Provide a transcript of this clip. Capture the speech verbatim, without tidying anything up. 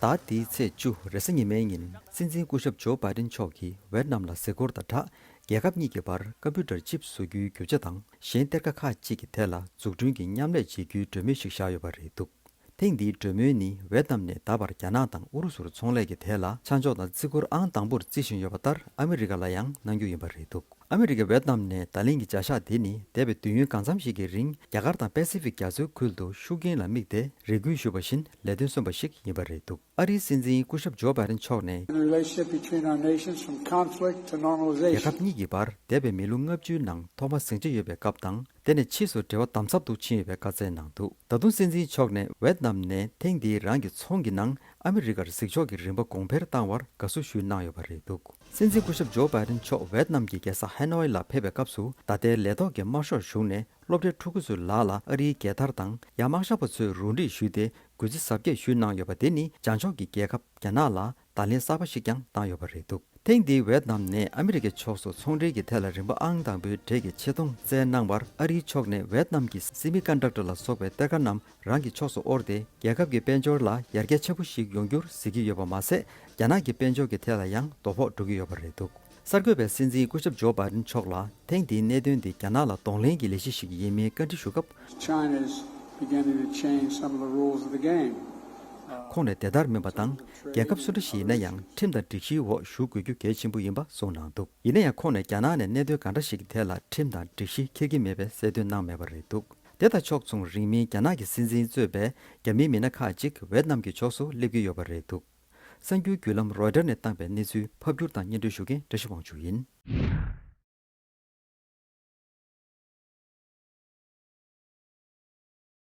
ཟླ་འདིའི་ཚེས་བཅུ་རེས་གཟའ་ཉི་མའི་ཉིན་སྲིད་འཛིན་སྐུ་ཞབས་ཇོ་བྷའི་ཌེན་མཆོག་གིས་ཝེད་ནམ་ལ་གཟིགས་སྐོར་དང་སྦྲགས། རྒྱལ་ཁབ་གཉིས་ཀྱི་བར་ཀམ་པུ་ཊར་ཅིབ་བཟོ་རྒྱུའི་རྒྱུ་ཆ་དང་གཞན་གཏེར་ཁ་ཁག་ཅིག་གི་ཐད་ལ་འཛུགས་སྐྲུན་གྱི་མཉམ་ལས་བྱེད་རྒྱུའི་གྲོས་མོལ་ཞིག་བཞག་ཡོད་པ་རེད་འདུག་ཐེངས་འདིའི་གྲོས་མོལ་ནི་ཝེད་ནམ་ནས་ད་བར་རྒྱ་ནག་དང་ཨུ་རུ་སུར་ཚོང་ལས་ཀྱི་ཐད་ལ་ཆ་འཇོག་དང་བརྩི་བཀུར་ཨང་དང་པོར་བརྩི་བཞིན་ཡོད་པ་ལྟར་ཨ་མི་རི་ཀ་ལ་ཡང་གནང་རྒྱུ་ཡིན་པ་རེད་འདུག་ཨ་མི་རི་ཀས་ཝེད་ནམ་ནས་བརྡ་ལན་གྱི་བྱ་གཞག་དེ་ནི་འདས་པའི་དུས་ཡུན་གང་འཚམ་ཞིག་གི་རིང་རྒྱ་གར་དང་པེ་སི་ཕིག་རྒྱ་མཚོའི་ཁུལ་དུ་ཤུགས་རྐྱེན་ལ་དམིགས་ཏེ་རེ་སྐུལ་ཞུས་པ་བཞིན་ལས་དོན་སོན་པ་ཞིག་ཡིན་པ་རེད་འདུག་ཨ་རིའི་སྲིད་འཛིན་སྐུ་ཞབས་ཇོ་བྷའི་ཌེན་མཆོག་ནས། The relationship between our nations from conflict to རྒྱལ་ཁབ་normalization. གཉིས་ཀྱི་བར་འདས་པའི་མི་ལོ་ལྔ་བཅུའི་ནང་ཐོག་མ་ཟིང་ཆ་ཡོད་པའི་སྐབས་དང་། དེ་ནས་ཕྱིས་སུ་འབྲེལ་བ་དམ་ཟབ་ཏུ་ཕྱིན་ཡོད་པའི་བཀའ་སྩལ་གནང་འདུག་ད་དུང་སྲིད་འཛིན་མཆོག་ནས་ཝེད་ནམ་ནས་ཐེངས་འདིའི་རང་གི་ཚོང་གི་ནང་ཨ་མི་རི་ཀར་གཟིགས་ཕྱོགས་ཀྱི་རིམ་པ་གོང་འཕེལ་བཏང་བར་དགའ་བསུ་ཞུས་གནང་ཡོད་པ་རེད་འདུག་སྲིད་འཛིན་སྐུ་ཞབས་ཇོ་བྷའི་ཌེན་མཆོག་ཝེད་ནམ་གྱི་རྒྱལ་ས་ཧ་ནོའི་ལ་ཕེབས་པའི་སྐབས་སུ་ད་ལྟའི་ལས་ཐོག་གི་དམར་ཤོག་གཞུང་ནས་སློབ་གྲྭའི་ཕྲུ་གུ་ཚོའི་ལག་ལ་ཨ་རིའི་རྒྱལ་དར་དང་ཡང་དམག་ཞབས་པ་ཚོས་རོལ་འདེབས་ཞུས་ཏེ་གུས་བརྩི་གཟབ་རྒྱས་ཞུས་གནང་ཡོད་པ་དེ་ནི་བྱང་ཕྱོགས་ཀྱི་རྒྱལ་ཁབ་རྒྱ་ནག་ལ་བརྡ་ལན་གསར་པ་ཞིག་ཀྱང་བཏང་ཡོད་པ་རེད་འདུག་ཐེངས་འདིའི་ཝེད་ནམ་ནས་ཨ་མི་རི་ཀའི་ཕྱོགས་སུ་ཚོང་འབྲེལ་གྱི་ཐད་ལ་རིམ་པ་ཨང་དང་པོའི་གྲས་ཀྱི་ཆེ་མཐོང་བསྩལ་གནང་བར་ཨ་རིའི་ཕྱོགས་ནས་ཝེད་ནམ་གྱི་སེ་མི་ཀོན་ཌག་ཊར་ལ་སོགས་པའི་གཏེར་ཁ་རྣམས་རང་གི་ཕྱོགས་སུ་དབོར་ཏེ་རྒྱལ་ཁབ་ཀྱི་དཔལ་འབྱོར་ལ་ཡར་རྒྱས་ཆེན་པོ་ཞིག་ཡོང་རྒྱུར་གཟིགས་ཀྱི་ཡོད་པ་མ་ཟད། རྒྱ་ནག་གི་དཔལ་འབྱོར་གྱི་ཐད་ལ་ཡང་དོ་ཕོག་འགྲོ་གི་ཡོད་པ་རེད་འདུག་གསར་འགོད་པས་སྲིད་འཛིན་སྐུ་ཞབས་ཇོ་བྷའི་ཌེན་མཆོག་ལ་ཐེངས་འདིའི་གནད་དོན་འདི་རྒྱ་ནག་ལ་གདོང་ལེན་གྱི་ལས་གཞི་ཞིག་ཡིན་མིན་བཀའ་འདྲི་ཞུ་སྐབས། China is beginning to change some of the rules of the game. ཁོང་ནས་དེ་ལྟར་མིན་པ་དང་། རྒྱལ་ཁབ་སུ་འདྲ་ཞིག་ཡིན་ན་ཡང་ཁྲིམས་དང་སྒྲིག་གཞིའི་འོག་བཞུགས་དགོས་རྒྱུ་གལ་ཆེན་པོ་ཡིན་པ་གསུངས་གནང་འདུག་ཡིན་ན་ཡང་ཁོང་ནས་རྒྱ་ནག་ནས་གནད་དོན་གང་འདྲ་ཞིག་གི་ཐད་ལ་ཁྲིམས་དང་སྒྲིག་གཞི་འཁྱེར་གྱི་མེད་པའི་གསལ་སྟོན་གནང་མེད་པ་རེད་འདུག་དེ་དང་ཕྱོགས་མཚུངས་རིང་མིན་རྒྱ་ནག་གི་སྲིད་འཛིན་གཙོས་པའི་རྒྱ་མིའི་མི་སྣ་ཁག་ཅིག་ཝེད་ནམ་གྱི་ཕྱོགས་སུ་སླེབས་ཀྱི་ཡོད་པ་རེད་འདུག་གསར་འགྱུར་བརྒྱུད་ལམ་རོའི་ཊར་ནས་བཏང་པའི་གནས་ཚུལ་ཕབ་སྒྱུར་དང་སྙན་སྒྲོན་ཞུ་མཁན་བཀྲ་ཤིས་དབང་ཕྱུག་ཡིན།